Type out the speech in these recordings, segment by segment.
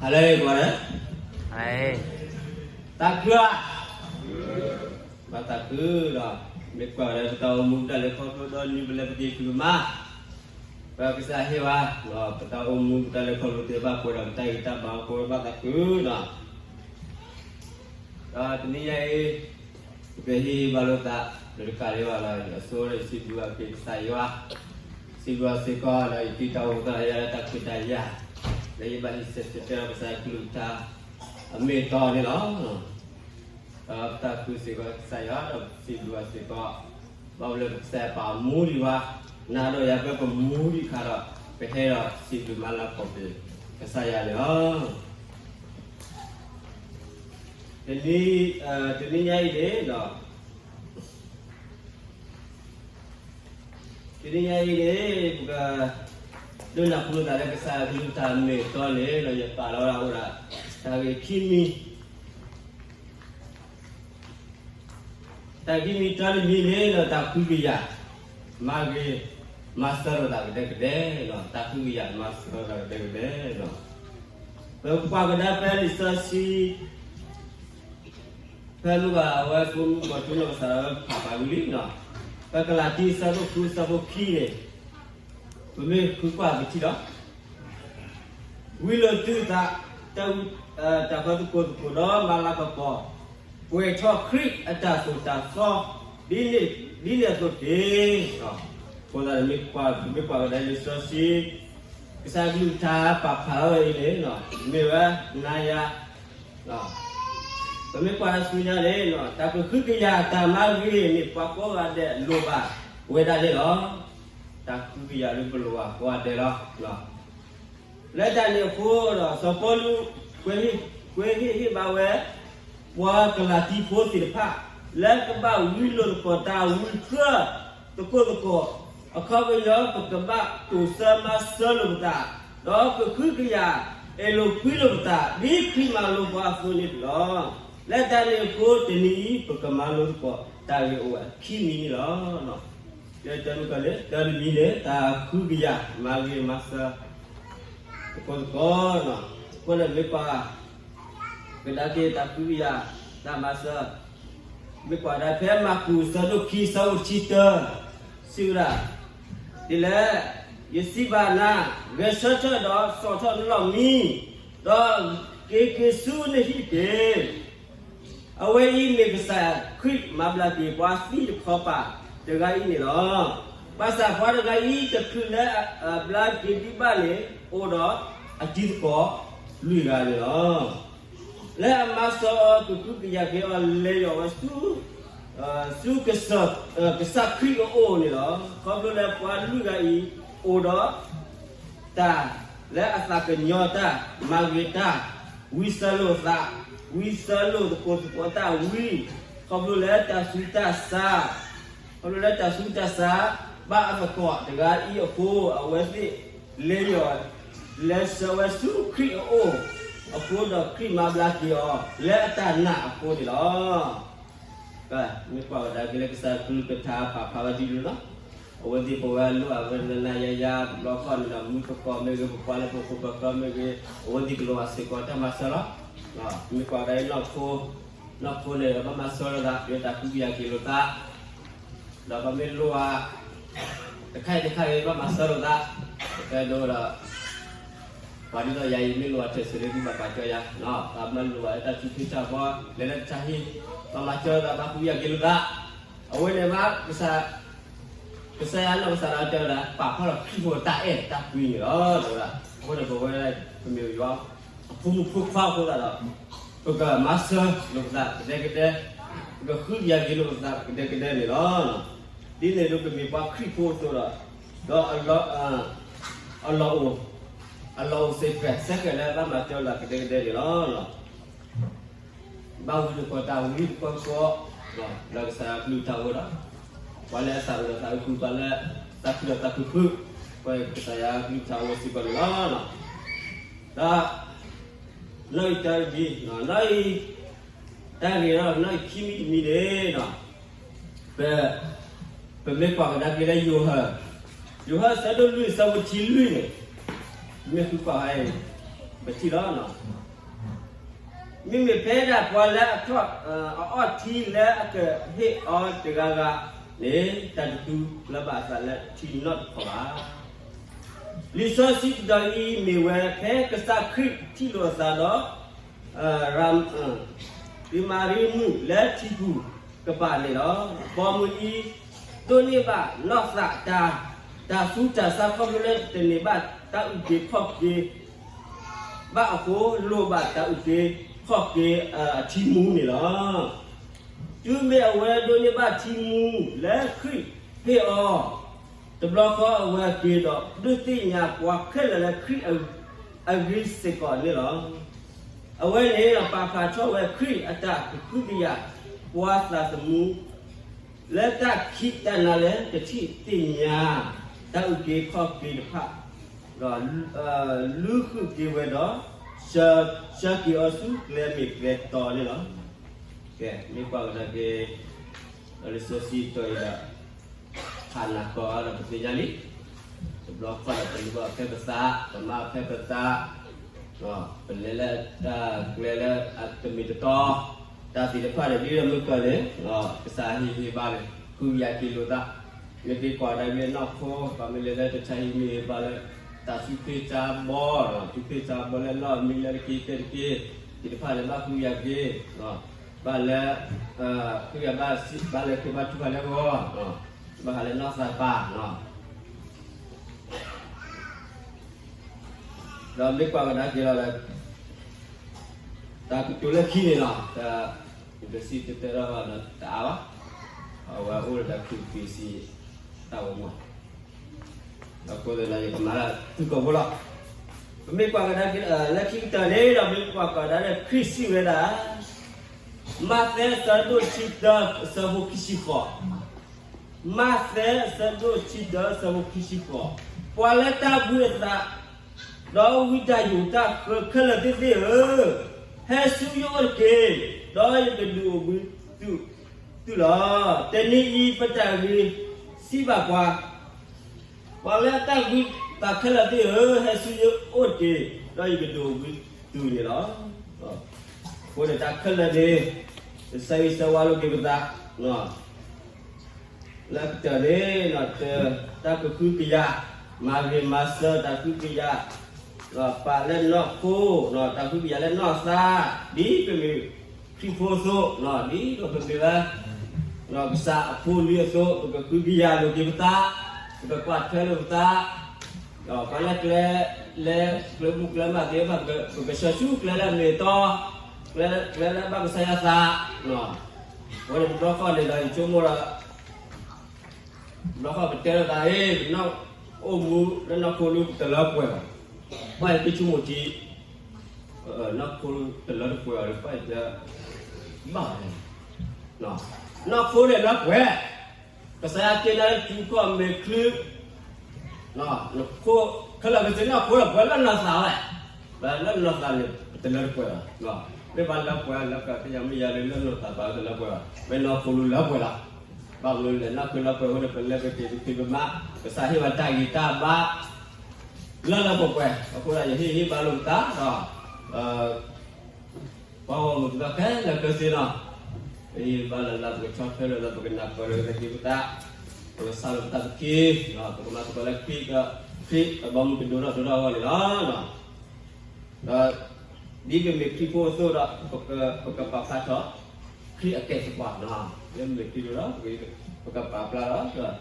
ဟါလၢအဂ့ၤ ကိးဂၤဒဲး, သးခုဧါ, ဘၣ်သးခုဒီး မ့ၢ်ကွၢ်ကဒါပတၢ်အိၣ်မူ ပတၢ်လဲၤခီဖျိဒီးနံၤပလဲၤပသ့ၣ်သုမး, ပကစၢ်ဟ့ၣ်ဝဲ ပတၢ်အိၣ်မူ ပတၢ်လဲၤခီဖျိသ့ၣ်တဖၣ် ပှဲၤဒီးပတၢ်ဂံၢ်တၢ်ဘါအဃိ ဘၣ်သးခုဒီး ဒီးတနံၤညါအံၤ ပကဟ့ၣ်ဂံၢ်ဟ့ၣ်ဘါလိာ်သး ဒီးတကးဒံးဘၣ်ဒီး ယဆိကမိၣ်ဒီး ယစံးဘျုးဘၣ်က့ၤကစၢ်ယွၤ, စံးဘျုးစ့ၢ်ကီးဒီး ယတံၤတၢ်အိၣ်သးယၤလၢတၢ်ခွဲးတၢ်ယာ်, လၢယဘၣ်ဟံးဆဲးဆဲးကဲထီၣ်ကစၢ်ယွၤကလုၢ်ကထါ အမ့ၢ်အတီန့ၣ်လီၤ. ဒီးပသးခုစ့ၢ်ကီးကစၢ်ယွၤ ဒီးစံးဘျုးဘၣ်စ့ၢ်ကီး ဘၣ်မနုၤလၢပကစၢ်ယွၤပာ်မူဒံးဝဲ, နၤဒီးယၤဖဲပမူဒံးအခါဒီး ပဟဲဒီးစံးဘျုးမၤလၤကပီၤက့ၤ ကစၢ်ယွၤန့ၣ်လီၤ. တနံၤ, တနံၤညါအံၤန့ၣ်ဒီး တနံၤညါအံၤန့ၣ် ပကဒိကနၣ်ဃုာ်လိာ်သးလၢကစၢ်ယွၤကလုၢ်ကထါအမ့ၢ်အတီန့ၣ်ဒီး ယပာ်လီၤဝဲဒၣ်အိၣ်ဒၣ် တၢ်ဂ့ၢ်ခံမံၤ တၢ်ဂ့ၢ်ခံမံၤတၢ်တမံၤန့ၣ်ဒီး တၢ်ဃုကယာ် မၤဂ့ၤ မၤစၢၤလိာ်သးကဒဲကဒဲလီၤ. တၢ်ဃုကယာ်မၤစၢၤလိာ်သးကဒဲကဒဲလီၤ. ပကွၢ်ကဒါဖဲလံာ်စီဆှံ ဖဲမုၢ်ဂၤအဝဲကိးမုၢ်ကီးထူလီၤကစၢ်ဒီးဖးဖးဝံၤလံလီၤ. ဖဲကလၤတံ အဆၢဒိၣ်ဃု အဆၢဖိခံန့ၣ် ပမ့ၢ်ဃုကွၢ်ပထံၣ်လီၤ. ဝံလိာ်သုသး တၢ်ဃၢသကိးသကိးဒီးမၤလၤကပီၤ ပှဲၤထီၣ်ခရံာ်အတၢ်သိၣ်တၢ်သီ ဒ်န့ၣ်အသိးတက့ၢ်. အဃိသတးန့ၣ် မ့ၢ်ကွၢ်ကဒါလံာ်စီဆှံ ကစၢ်ကလုၢ်ကထါပာ်ဖျါဝဲအံၤန့ၣ် မ့ၢ်ဝဲနၤယၤ ပမ့ၢ်ကွၢ်တၢ်ဆူညါန့ၣ် တၢ်ကဟုကယာ်တၢ်မၤဂ့ၤန့ၣ် ပှၤကိးဂၤဒဲးလိၣ်ဘၣ်ဝဲဒၣ်န့ၣ်လီၤ. တၢ်ကဟုကယာ်လၢပလိၣ်ဘၣ်ကိးဂၤဒဲးလီၤ. လၢတၢ်န့ၣ်အဃိဒီး စီၤပီလူး ကွဲးဟ့ၣ်ဟ့ၣ်ဘၣ်ဝဲ ပှၤကလၤတံဖိသ့ၣ်တဖၣ် လၢကဘၣ်ဝံလိာ်သကိးတၢ်ဝံဃၢသကိးသကိး အခီပညီ ပကဘၣ်တိာ်ဆၢမၤစၢၤလိာ်ပသး ဒီးကဟုကယာ် အဲၣ်လိာ်ကွံလိာ်ပသး ဒ်ခရံာ်မၤလိာ်ပှၤအသိးန့ၣ်လီၤ. လၢတၢ်န့ၣ်အဃိ တနံၤအံၤ ပကမၤလိသကိးတၢ်ဂ့ၢ်အိၣ်ဝဲခံမံၤန့ၣ်လီၤ. တၢ်တမံၤန့ၣ် တၢ်ဃုကယာ် မၤဂ့ၤမၤစၢၤ သကိးသကိး, အဃိန့ၣ်မ့ၢ်ကွၢ် ကဒါက့ၤတၢ်ဃုကယာ် တၢ်မၤစၢၤ, မ့ၢ်ကွၢ်ဒၣ်ဖဲမၢ်ကူး အဆၢဒိၣ်ခံ အဆၢဖိတဆံတၢ စံးဝဲဒၣ် ဒ်လဲၣ်, ယစံးဘၣ်နၤ, ဂဲၤဆၢထၢၣ်ဒီးစိာ်ထီၣ်နလီၢ်မံ, ဒီးက့ၤက့ၤဆူနဟံၣ်တက့ၢ်. အဝဲအံၤမ့ၢ်ကစၢ်ခရံာ်မၤဘျါက့ၤပှၤသံတခီပၤတဂၤအံၤန့ၣ်လီၤ. ဘၣ်ဆၣ်ပှၤတဂၤအံၤ တချုးလၢအဘျါက့ၤဒံးဘၣ်န့ၣ် အိၣ်ဒီးအတံၤသကိးလွံၢ်ဂၤန့ၣ်လီၤ. လၢအမၤစၢၤအီၤ ကဟုကယာ်က့ၤအီၤ လဲၤယီၤဝဲဆူ ဆူကစၢ်ခရံာ်အအိၣ်န့ၣ်လီၤ. ခီဖျိလၢပှၤလွံၢ်ဂၤအံၤ အိၣ်ဒီး တၢ်လၢအသးကညီၤတၢ် မၤဂ့ၤတၢ် ဝံစၢၤလိာ်သး ဝံစၢၤလိာ်သကိးသကိးတၢ်ဝံ ခီဖျိလၢတၢ်ဆူးတၢ်ဆါ ခီဖျိလၢတၢ်ဆူးတၢ်ဆါ ဘၣ်အသကိးတဂၤအံၤအဃိ အဝဲသ့ၣ်လဲၤယီၤ လဲၤဆှၢဝဲဆူခရံာ်အအိၣ်အဃိဒီး ခရံာ်မၤဘျါက့ၤအီၤ လၢအတၢ်နာ်အဃိန့ၣ်လီၤ. မ့ၢ်ကွၢ်ဝဲဒၣ်က့ၤလၢကစၢ်ကလုၢ်ကထါပာ်ဖျါဝဲဒ်န့ၣ်လီၤ. အဝဲသ့ၣ်ပဝဲလိၣ်အဝဲနၤယၤယၤ တဘျီဃီန့ၣ်ဒီး မူသကိးမ့ၢ်ဂ့ၤ ပပှၤလၢပခိၣ်ပဃၢၤမ့ၢ်ဂ့ၤ အဝဲသ့ၣ်ကလိၣ်ဘၣ်စ့ၢ်ကီးတၢ်မၤစၢၤလီၤ. မ့ၢ်ကွၢ်ဝဲဒၣ်အံၤ နီၢ်ခိန့ၣ်ဒီး ဘၣ်မၤစၢၤလိာ်သး ဒီးတၢ်ဃုကယာ်က့ၤလိာ်သး ဒီးပမ့ၢ်လိၣ်ဘၣ် တခါအံၤတခါအံၤ ဘၣ်မၤစၢၤလိာ်သး ပတဲဒိဒီး ပှၤဒ်သိးယၤအံၤမ့ၢ်လိၣ်ဘၣ်ထဲးဆံးလၢသုဘၣ်ပာ်ကၢယၤ တၢ်မၤလိၣ်ဘၣ်လၢတၢ်ထူးတၢ်တီၤ လဲၤလၢတၢ်ဟံၣ် ဘၣ်မၤစၢၤလိာ်သး ဘၣ်ဃုကယာ်က့ၤလိာ်သး အဝဲန့ၣ်ဘၣ် ကစၢ်ယွၤ ကစၢ်ယွၤနီၢ်ကစၢ်ဒၣ်တဲဝဲဒၣ် ပာ်ဖျါထီၣ်ခရံာ်ဖိတၢ်အဲၣ်တၢ်ကွံန့ၣ်လီၤ တဲဝဲဒၣ်. အဃိန့ၣ် ပဝဲဒၣ် ပမ့ၢ်ယွၤ အဖိမုၣ်ဖိခွါအဃိသတးဒီး ပကမၤစၢၤလိာ်ပသးကဒဲကဒဲ, ပကဃုကယာ်က့ၤလိာ်ပသးကဒဲကဒဲန့ၣ်လီၤ. ဒ်န့ၣ်ဒီးပမ့ၢ်ပှၤခရံာ်ဖိအသိးဒီး ဒီး အလီၢ်အိၣ် အလီၢ်အိၣ်စ့ၢ်ကီး စ့ၢ်ကီးလၢဘၣ်မၤစၢၤလိာ်သးကဒဲကဒဲန့ၣ်လီၤ. ဘၣ်ဝံသကိးတၢ်ဝံသကိးသကိး လၢကစၢ်ယွၤကလုၢ်ကထါအဃိဒီး ပှၤလၢအသးအိၣ်ဒီးသးအုးဃုာ် ပှၤလၢအသးအိၣ်ဒီးသးအုးဃုာ်ပှၤလၢ သးခုဒီးသးခုဖုး ပှၤကစၢ်ယွၤကလုၢ်ကထါအဃိစ့ၢ်ကီးန့ၣ်လီၤ. ဒီး နီၢ်အံၤတၢ်ဂ့ၢ် နီၢ်အံၤ တၢ်ဂ့ၢ်ဒီး နီၢ်အံၤခံမံၤတမံၤန့ၣ် ပ ပမ့ၢ်ကွၢ်ကဒါက့ၤလၢယိၤဟၢၣ်, ယိၤဟၢၣ်အဆၢဒိၣ်လွံၢ်အဆၢဖိတဆံလွံၢ်န့ၣ်, မ့ၢ်ဃုကွၢ်ဝဲအံၤ, ပ ထံၣ်လီၤ. မ့မ့ၢ်ဖဲဒၣ်ပှၤလၢအထီၣ် အအီၣ်ထံလၢအကဟ့ၣ်အီၤတဂၤဂၤန့ၣ် တၢ်တတုၤလၢၤဘၣ်အသးလၢထံနီတခီၣ်ဘၣ်. လံာ်စီဆှံကတီၢ်အံၤမ့ၢ်ဝဲဖဲကစၢ်ခရံာ်ထံၣ်လိာ်အသးဒီး ရၤ ရၤမံၤမုၣ်လၢထံပူၤကပၤန့ၣ်လီၤ. ပိာ်မုၣ်အံၤ ဒိးန့ၢ်ဘၣ်နီၢ်သးတၢ် တၢ်ဆူးတၢ်ဆါခီဖျိလၢတန့ၢ်ဘၣ်တၢ်အုၣ်က့ၤခီၣ်က့ၤ ဘၣ်အဃိ လိၣ်ဘၣ်တၢ်အုၣ်က့ၤခီၣ်က့ၤအထံမူန့ၣ်လီၤ. တုၤမ့ၢ်အဝဲဒိးန့ၢ်ဘၣ်ထံမူလၢခရံာ်ဟ့ၣ်အီၤ တဘျီဃီအဝဲက့ၤဒီး ဒုးသ့ၣ်ညါပှၤခဲလၢာ်လၢခရံာ်အဂ့ၢ်စ့ၢ်ကီးန့ၣ်လီၤ. အဝဲန့ၣ်ပာ်ဖျါထီၣ်ဝဲခရံာ်အတၢ်ကဟုကယာ် ပှၤသးသမူ လၢတၢ်ခံးတၢ်နၤလၢတထံၣ်သ့ၣ်ညါ တၢ်အုၣ်က့ၤခီၣ်က့ၤတဖၣ် ဒီး လုၢ်ဃုာ်က့ၤဝဲဒီး ဆှၢက့ၤအီၤဆူကျဲမ့ၢ်ကျဲတီန့ၣ်လီၤ. ကဲ မ့ၢ်ကွၢ်ကဒါက့ၤ လံာ်စီဆှံတီၤအံၤဒီး ဖးနၤကီဒီးပသ့ၣ်ညါလံ. တဘျီဃီဒီးပလူၤအီၤဖဲပသး, ပမၤအီၤဖဲပသး, ပလဲၤလၢတၢ်ကျဲလၢအတမ့ၢ်တတီ, တၢ်သ့ၣ်တဖၣ်န့ၣ် ဒ်လၢမုၢ်ကၢၤန့ၣ် ကစၢ်ဟ့ၣ်ဂံၢ်ဟ့ၣ်ဘါန့ၣ် ဃုကယၤက့ၤလိာ်သး, မ့ၢ်က့ၤကွၢ်ကဒါက့ၤနီၢ်ခိ, ပှၤမ့ၢ်လဲၤလၢတၢ်ဆါဟံၣ်မ့ၢ်ဟ့ၣ်ဘါလၢ တၢ်သူၣ်ဖှံသးဘီ, သူၣ်ဖှံသးဘီလၢလီၢ်မံလၢတက့ၢ်ကဲတက့ၢ်, သ့ၣ်တဖၣ်န့ၣ် ဘၣ်ဃုကယၤက့ၤ, ဘၣ်လၢ ဃုကယၤဘၣ်စံး ဘၣ်လၢခ့ဘါထုကဖၣ်လၢဂီၤ, ဘၣ်ဟးလၢနီၢ်သးပၢ် ဒီးမ့ၢ်ကွၢ်ကဒါက့ၤလီၤဒီး တၢ်ကတိၤလၢခံန့ၣ်လီၤ, တၢ်ကတိၤလၢခံန့ၣ်လီၤ, တအါဘၣ်, အဝဲအိၣ်ဒီးတၢ်ခူၣ်ပံၤစံး တၢ်အိၣ်မူ, အဃိသတးဒီးယကမၤလၢသုကိာ်ဖိလီၤ. ပမ့ၢ်ကွၢ်ကဒါက့ၤလၢခံကတၢၢ်န့ၣ်ဒီး မ့ၢ်ကွၢ်ကဒါလၢခရံာ်စံးဝဲဒၣ် မးသဲအဆၢဒိၣ်တဆံတၢ အဆၢဖိခံဆံဃိး, မးသဲအဆၢဒိၣ်တဆံတၢ အဆၢဖိခံဆံဃိး, ပှၤလၢတၢ်ဘှံးအသး ဒီးဝံတၢ်ယိးတၢ်ဃၢခဲလၢာ်သ့ၣ်သ့ၣ်ဧၢ, ဟဲဆူယအိၣ်တက့ၢ်, ဒီးယကဒုးအိၣ်ဘှံးသုလီၤ. တနံၤအံၤပတၢ်ဂ့ၤစံးဘၣ်ပှၤ, ပှၤလၢတၢ်ဘှံးအသးခဲလၢာ်သ့ၣ်ဧၢ, ဟဲဆူယအိၣ်တက့ၢ်, ဒီးယကဒုးအိၣ်ဘှံးသုန့ၣ်လီၤ. အဃိန့ၣ်တၢ်ခဲလၢာ်န့ၣ် တဆၢဂ့ၤဆၢဝါလိာ်က့ၤပသး လၢကတၢၢ်န့ၣ် တၢ်ကဟုကယာ် မၤဂ့ၤမၤစၢၤတၢ်ကဟုကယာ် ပာ်လၢနီၢ်ခိ တၢ်ကဟုကယာ်လၢနီၢ်သး ဒ်ပမ့ၢ်ခရံာ်ဖိအသိး ဒ်သိးပမ့ၢ်ဝဲ ကစၢ်အဖိအလံၤအသိး ပကဟုကယာ်လိာ်က့ၤပသး ပကကွၢ်ထွဲလိာ်ပသး ပှၤလၢကျဲ လၢကျဲမုၢ်ကျဲမးသ့ၣ်တဖၣ် ပကဆှၢဆူကျဲလၢအမ့ၢ်အတီ ကျဲလၢဘၣ်ကစၢ်ယွၤသး အဝဲန့ၣ်တဘျီဃီန့ၣ်ဒီး ယဆိကမိၣ်ဒီး တဘျီဃီပတဲလိာ်သး ပနီၢ်အိၣ်မူလၢနီၢ်ခိလူၤတလၢပှဲၤဘၣ်, ပှၤအံၤက့ၤဆိကမိၣ်ထံ နီၢ်ခိတလၢတပှဲၤဘၣ်ဒီး ပှၤအံၤတဲ ဘၣ်ဝဲ နီၢ်ခိန့ၣ်လၢပှဲၤ, ကစၢ်ယွၤတ့နၤလၢထံကီၢ်မဲာ်ချံ နခိၣ် ခဲလၢာ်ကစ့နီၢ်ခိဒီး ပှဲၤလၢနီၢ်သးဝဲ, ပှဲၤလၢနီၢ်သးန့ၣ် ပတလၢတပှဲၤဘၣ်, မ့ၢ်ဘၣ်လၢပှဲၤလၢကသ့ၣ်ညါမ့ၢ်ယၤလၢ လၢနီၢ်သးပှဲၤတလၢပှဲၤဘၣ်, မ့ၢ်နီၢ်ခိလူၤလၢပှဲၤလီၤ, ဘၣ်မနုၤလဲၣ် နီၢ်ခိလၢပှဲၤအဃိန့ၣ် ပလဲၤပက့ၤပဖံးပမၤ ကစၢ်ဟ့ၣ်ဘၣ်တၢ်ဂံၢ်တၢ်ဘါ လၢလၢပှဲၤပှဲၤ, အဃိဒီးယဟ့ၣ်ဂံၢ်ဘါလိာ်ပသးဒီး ပှၤဂီၢ်မုၢ်သ့ၣ်တဖၣ်ခဲလၢာ်ခဲဆ့လီၤ, ပဟ့ၣ်ဂံၢ်ဘါလိာ်သး ပကဆီၣ်ထွဲလိာ်သး ပကနၢ်ပၢၢ်လိာ်သးက့ၤပသး, ပကစၢ်လိာ်ပသးပခံ, ပကမၤသကိးလၢခရံာ်ဒီး ခရံာ်အဘီမုၢ်ကဒိၣ်ထီၣ်ဒိၣ်ထီၣ်အဂီၢ်န့ၣ်လီၤ. ဒီး ဒ်ပမ့ၢ်ခရံာ်ဖိအသိးဒီး ပကပာ်ဖျါထီၣ် ခရံာ်အကဲသပှၢ်, ဒ်ပမ့ၢ်ခရံာ်ဖိဒီး ပကပာ်ဖျါထီၣ်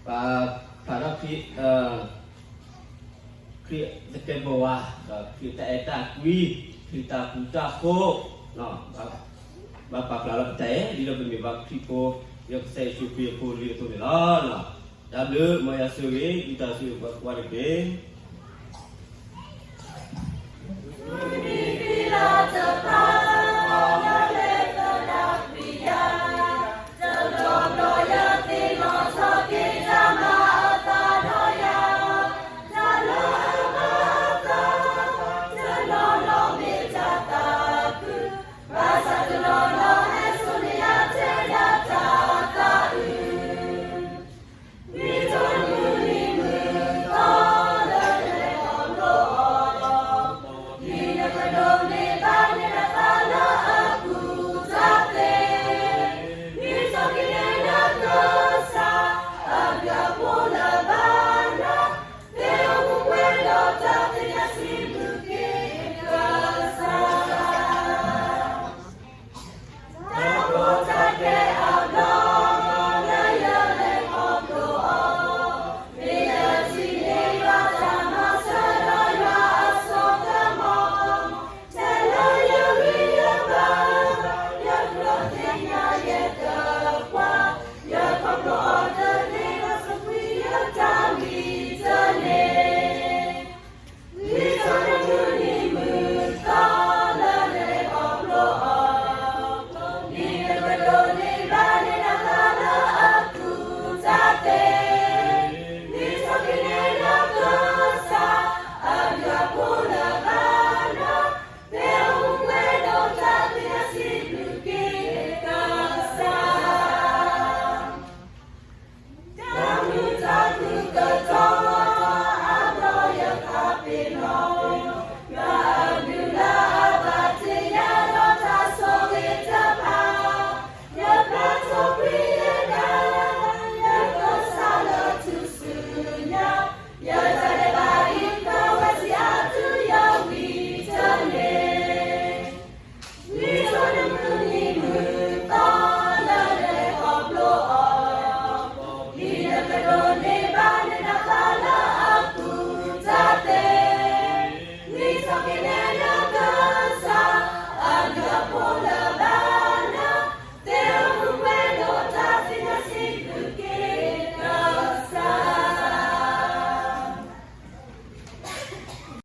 ပာ်ဖျါထီၣ်ခရံာ် ခရံာ်သကဲးပဝး, ဒီးခရံာ်တၢ်အဲၣ်တၢ်ကွံ, ခရံာ်တၢ်ဃူတၢ်ဖိး, ဘၣ်ပာ်ဖျါထီၣ်ပတၢ်အဲၣ် ဒ်သိးပမ့ၢ်ဘၣ်ခရံာ်ဖိ, ဒီးကစၢ်ယ့ၣ်ၡူးခရံာ်အဖိအလံၤအသိးန့ၣ်လီၤ. တၢ်ဘျုး မ်ယွၤဆိၣ်ဂ့ၤ ယတၢ်ဆိၣ်ဂ့ၤပှၤကိးဂၤတက့ၢ်.